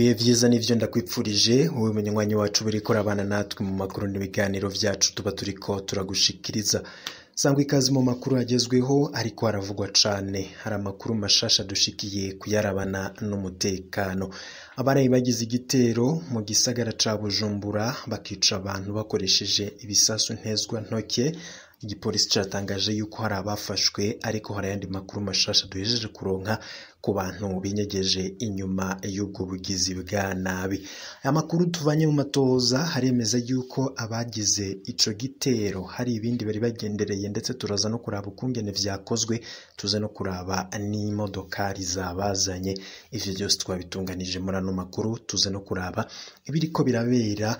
Ibihe vyiza nivyo ndakwipfurije wowe munywanyi wacu buriko urabana natwe mu makuru n'ibiganiro vyacu tuba turiko turagushikiriza. Sangwa ikaze mu makuru agezweho ariko haravugwa cane. Hari amakuru mashasha dushikiye kuyarabana n'umutekano. Abarayi bagize igitero mu gisagara ca Bujumbura bakica abantu bakoresheje ibisasu ntezwa ntoke. Igipolisi catangaje yuko hari abafashwe, ariko hari ayandi makuru mashasha duhejeje kuronka ku bantu binyegeje inyuma y'ubwo bugizi bwa nabi. Aya makuru tuvanye mu matoza haremeza yuko abagize ico gitero hari ibindi bari bagendereye, ndetse turaza no kuraba ukungene vyakozwe, tuze no kuraba n'imodokari zabazanye. Ivyo vyose twabitunganije muri ano makuru, tuze no kuraba ibiriko birabera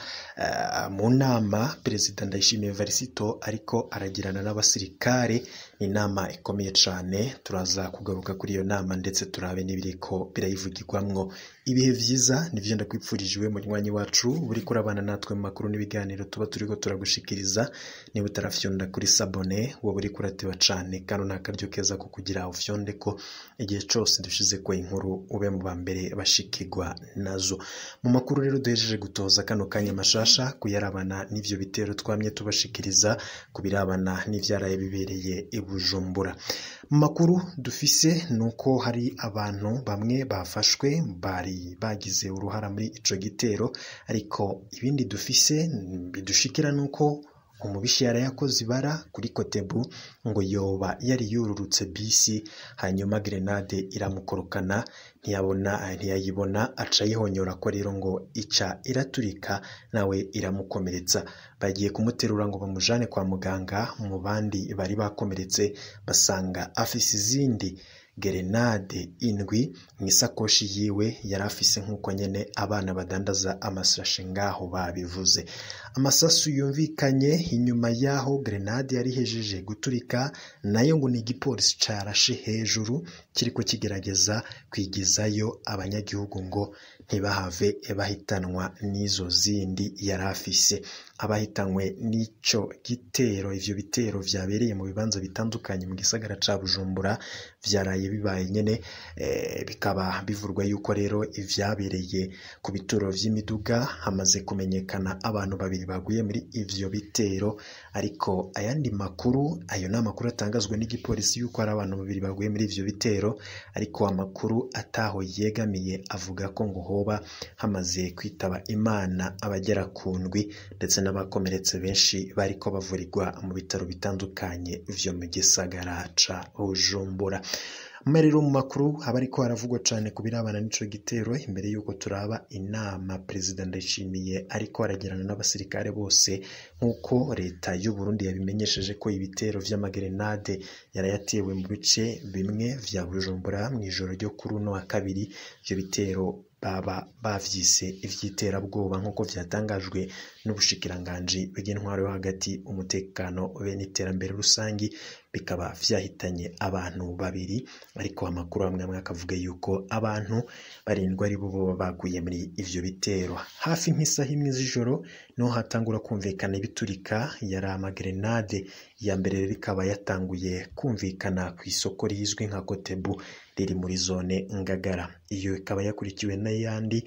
mu nama Perezida Ndayishimiye Varisito ariko aragirana n'abasirikare. Ni inama ikomeye cane, turaza kugaruka kuri iyo nama ndetse turabe n'ibiriko birayivugirwamwo. Ibihe vyiza nivyo ndakwipfurije iwe munywanyi wacu uriko urabana natwe mu makuru n'ibiganiro tuba turiko turagushikiriza. Niba utarafyonda kuri sabone, wowe uriko urateba cane, kano ni akaryo keza ko kugira ufyonde ko igihe cose dushizeko inkuru ube mu ba mbere bashikirwa nazo. Mu makuru rero duhejeje gutoza kano kanya mashasha kuyarabana n'ivyo bitero twamye tubashikiriza kubirabana n'ivyaraye bibereye i Bujumbura. Mu makuru dufise nuko hari abantu bamwe bafashwe bari bagize uruhara muri ico gitero, ariko ibindi dufise bidushikira nuko umubishi yarayakoze ibara kuri Kotebu, ngo yoba yari yururutse bisi hanyuma grenade iramukorokana, ntiyabona ntiyayibona, aca yihonyora ko rero ngo ica iraturika nawe iramukomeretsa. Bagiye kumuterura ngo bamujane kwa muganga, mu bandi bari bakomeretse basanga afise izindi gerenade indwi mw'isakoshi yiwe yari afise, nk'uko nyene abana badandaza amasashe ngaho babivuze. Amasasu yumvikanye inyuma y'aho grenade yari ihejeje guturika, nayo ngo ni igipolisi carashe hejuru kiriko kigerageza kwigizayo abanyagihugu ngo ntibahave bahitanwa n'izo zindi yari afise. Abahitanywe n'ico gitero, ivyo bitero vyabereye mu bibanza bitandukanye mu gisagara ca Bujumbura vyaraye bibaye nyene, bikaba bivurwa yuko rero ivyabereye ku bituro vy'imiduga hamaze kumenyekana abantu babiri baguye muri ivyo bitero, ariko ayandi makuru, ayo ni amakuru atangazwa n'igipolisi yuko hari abantu babiri baguye muri ivyo bitero, ariko amakuru ataho yegamiye avuga ko ngo hoba hamaze kwitaba Imana abagera ku ndwi, ndetse n'abakomeretse benshi bariko bavurirwa mu bitaro bitandukanye vyo mu gisagara ca Bujumbura. Rero mu makuru haba ariko haravugwa cane ku birabana n'ico gitero, imbere yuko turaba inama Perezida Ndayishimiye ariko aragirana n'abasirikare bose, nk'uko leta y'u Burundi yabimenyesheje ko ibitero vy'amagerenade yarayatewe mu bice bimwe vya Bujumbura mw'ijoro ryo kuri uno wa kabiri. Ivyo bitero baba bavyise ivy'iterabwoba nk'uko vyatangajwe n'ubushikiranganji bw'intwaro yo hagati, umutekano be n'iterambere rusangi, bikaba vyahitanye abantu babiri, ariko amakuru amwe amwe akavuga yuko abantu barindwi ari bo boba baguye muri ivyo bitero. Hafi nk'isaha imwe z'ijoro niho hatangura kumvikana ibiturika, yari amagerenade ya mbere rero ikaba yatanguye kumvikana ku isoko rizwi nka Kotebu riri muri zone Ngagara. Iyo ikaba yakurikiwe n'ayandi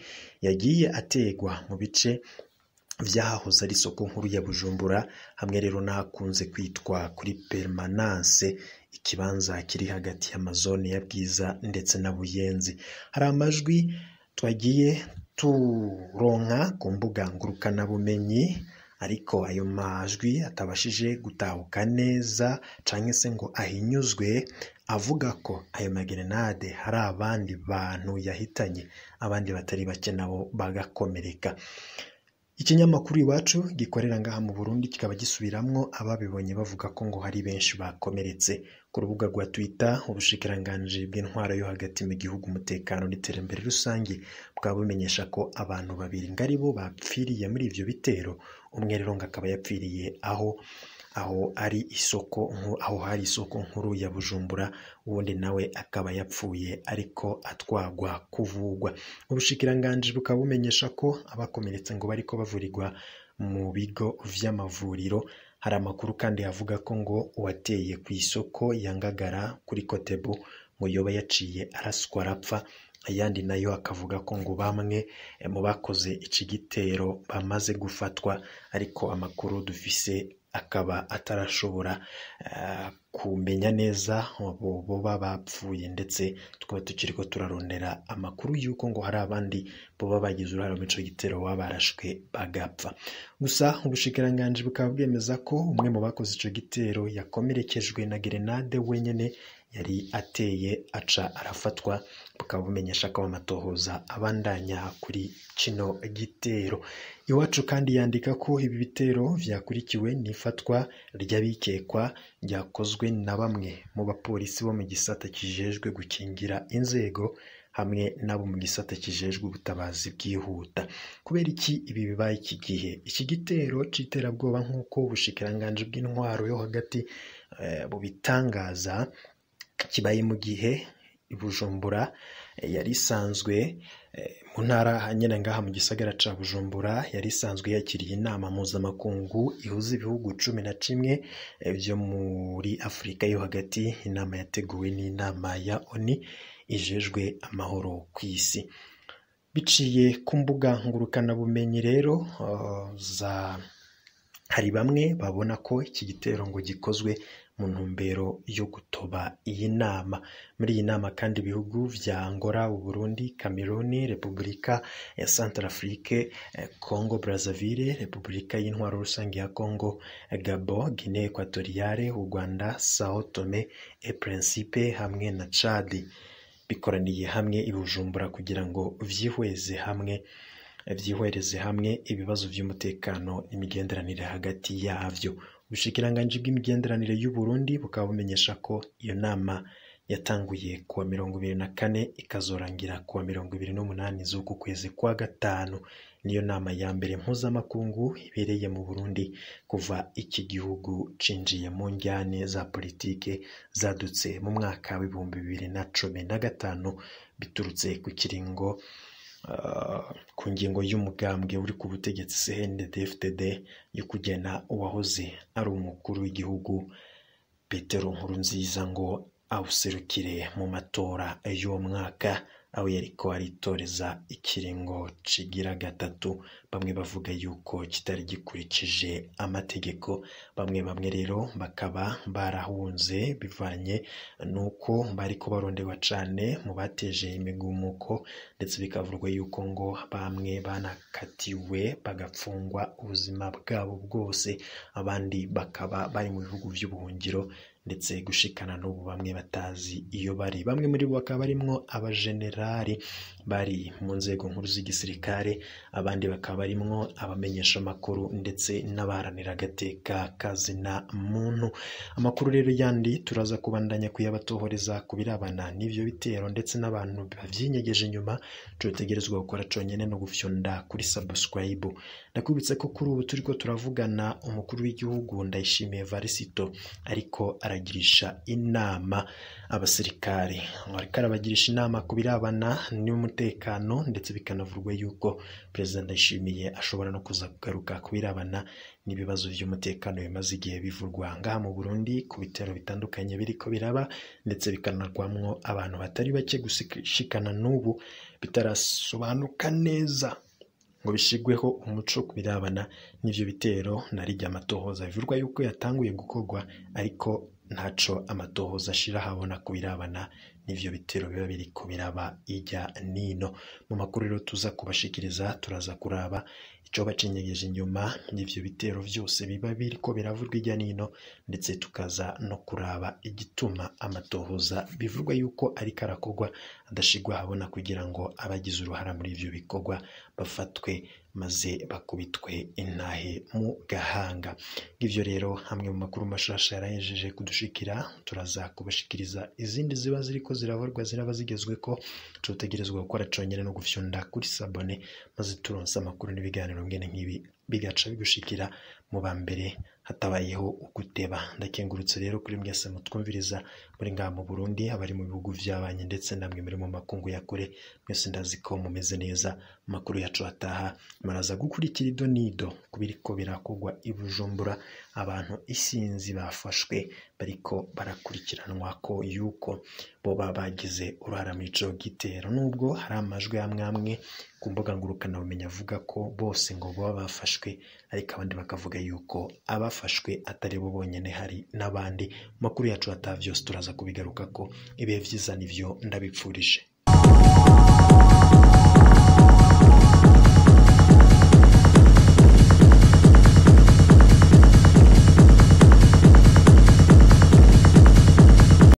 yagiye ategwa mu bice vyahahoze ari isoko nkuru ya Bujumbura, hamwe rero n'ahakunze kwitwa kuri Permanence, ikibanza kiri hagati y'amazone ya Bwiza ndetse na Buyenzi. Hari amajwi twagiye turonka ku mbuga ngurukanabumenyi, ariko ayo majwi atabashije gutahuka neza canke se ngo ahinyuzwe, avuga ko ayo magerenade hari abandi bantu yahitanye, abandi batari bake nabo bagakomereka. Ikinyamakuru Iwacu gikorera ngaha mu Burundi kikaba gisubiramwo ababibonye bavuga ko ngo hari benshi bakomeretse. Ku rubuga rwa Twitter, ubushikiranganji bw'intwaro yo hagati mu gihugu, umutekano n'iterambere rusangi bwaba bumenyesha ko abantu babiri ngo aribo bapfiriye muri ivyo bitero. Umwe rero ngo akaba yapfiriye aho ari isoko, aho hari isoko nkuru ya Bujumbura, uwundi nawe akaba yapfuye ariko atwagwa kuvugwa. Ubushikiranganji bukaba bumenyesha ko abakomeretse ngo bariko bavurirwa mu bigo vy'amavuriro. Hari amakuru kandi avuga ko ngo uwateye ku isoko ya Ngagara kuri Kotebu ngo yoba yaciye araswa arapfa, Ayandi nayo akavuga ko ngo bamwe mu bakoze iki gitero bamaze gufatwa, ariko amakuru dufise akaba atarashobora kumenya neza boba bapfuye, ndetse tukaba tukiriko turarondera amakuru y'uko ngo hari abandi boba bagize uruhare muri ico gitero baba barashwe bagapfa. Gusa ubushikiranganji bukaba bwemeza ko umwe mu bakoze ico gitero yakomerekejwe na gerenade wenyene yari ateye aca arafatwa, bukaba bumenyesha ko amatohoza abandanya kuri kino gitero. Iwacu kandi yandika ko ibi bitero vyakurikiwe n'ifatwa ry'abikekwa ryakozwe na bamwe mu bapolisi bo mu gisata kijejwe gukingira inzego hamwe n'abo mu gisata kijejwe ubutabazi bwihuta. Kubera iki ibi bibaye iki gihe? Iki gitero c'iterabwoba nk'uko ubushikiranganji bw'intwaro yo hagati bubitangaza, kibaye mu gihe Bujumbura yari isanzwe mu ntara nyene ngaha mu gisagara ca Bujumbura yari isanzwe yakiriye inama mpuzamakungu ihuza ibihugu 11 vyo muri Afurika yo hagati, inama yateguwe n'inama ya ONU ijejwe amahoro kw'isi. Biciye ku mbuga ngurukanabumenyi rero za hari bamwe babona ko iki gitero ngo gikozwe mu ntumbero yo gutoba iyi nama. Muri iyi nama kandi ibihugu vya Angola, Uburundi, Cameroon, Repubulika ya Centrafrique, Congo Brazzaville, Repubulika y'Intwaro Rusange ya Congo, Gabon, Guinée Equatoriale, u Rwanda, Sao Tome et Principe hamwe na Chad bikoraniye hamwe i Bujumbura kugira ngo vyihweze hamwe vyihwereze hamwe ibibazo vy'umutekano n'imigenderanire hagati yavyo. Ubushikiranganji bw'imigenderanire y'u Burundi bukaba bumenyesha ko iyo nama yatanguye kuwa 24 ikazorangira kuwa 28 z'uku kwezi kwa gatanu. Niyo nama ya mbere mpuzamakungu ibereye mu Burundi kuva iki gihugu cinjiye mu njyane za politike zadutse mu mwaka w'2015 biturutse ku kiringo ku ngingo y'umugambwe uri ku butegetsi CNDD-FDD yo kugena uwahoze ari umukuru w'igihugu Petero Nkurunziza ngo awuserukire mu matora y'uwo mwaka, aho yariko aritoreza ikiringo cigira gatatu. Bamwe bavuga yuko kitari gikurikije amategeko, bamwe rero bakaba barahunze bivanye nuko bariko baronderwa cane mu bateje imigumuko, ndetse bikavurwa yuko ngo bamwe banakatiwe bagapfungwa ubuzima bwabo bwose, abandi bakaba bari mu bihugu vy'ubuhungiro ndetse gushikana n'ubu bamwe batazi iyo bari. Bamwe muri bo bakaba barimwo abajenerali bari mu nzego nkuru z'igisirikare, abandi bakaba barimwo abamenyesha amakuru ndetse n'abaharanira agateka kazina muntu. Amakuru rero yandi turaza kubandanya kuyabatohoreza ku birabana n'ivyo bitero ndetse n'abantu bavyinyegeje inyuma. Tutegerezwa gukora conyene no gufyonda kuri subscribe. Ndakwibutsa ko kuri ubu turiko turavugana umukuru w'igihugu Ndayishimiye Evariste ariko aragirisha inama abasirikare, ariko arabagirisha inama ku birabana n'umutekano, ndetse bikanavurwa yuko Perezida Ndayishimiye ashobora no kuza kugaruka ku birabana n'ibibazo vy'umutekano bimaze igihe bivurwa ngaha mu Burundi ku bitero bitandukanye biriko biraba, ndetse bikanagwamwo abantu batari bake gushikana n'ubu bitarasobanuka neza ngo bishigweho umuco ku birabana n'ivyo bitero. Na rijya amatohoza bivurwa yuko yatanguye gukorwa, ariko ntaco amatohoza ashira habona ku birabana n'ivyo bitero biba biriko biraba ijya nino. Mu makuru rero tuza kubashikiriza turaza kuraba ico bacinyegeje inyuma n'ivyo bitero vyose biba biriko biravurwa ijya nino, ndetse tukaza no kuraba igituma amatohoza bivurwa yuko ariko arakorwa adashigwa habona kugira ngo abagize uruhara muri ivyo bikorwa bafatwe maze bakubitwe intahe mu gahanga. Ngivyo rero hamwe mu makuru mashasha yarahejeje kudushikira, turaza kubashikiriza izindi ziba ziriko ziravorwa ziraba zigezweko. Tutegerezwa gukora conyene no gufyonda kuri sabone maze turonse amakuru n'ibiganiro ngene nk'ibi bigaca bigushikira mu ba mbere hatabayeho uguteba. Ndakengurutse rero kuri mwese mutwumviriza muri ngaha mu Burundi, abari mu bihugu vy'abanyi ndetse namwe muri mu makungu ya kure, mwese ndazi ko mumeze neza. Amakuru yacu ataha muraza gukurikira ido n'ido ku biriko birakogwa i Bujumbura, abantu isinzi bafashwe bariko barakurikiranwa ko yuko boba bagize uruhara muri ico gitero, nubwo hari amajwi amwe amwe ku mbuga ngurukanabumenyi avuga ko bose ngo boba bafashwe, ariko abandi bakavuga yuko abafashwe atari bo bonyene hari n'abandi. Makuru yacu ataha vyose turaza kubigarukako. Ibihe vyiza nivyo ndabipfurije.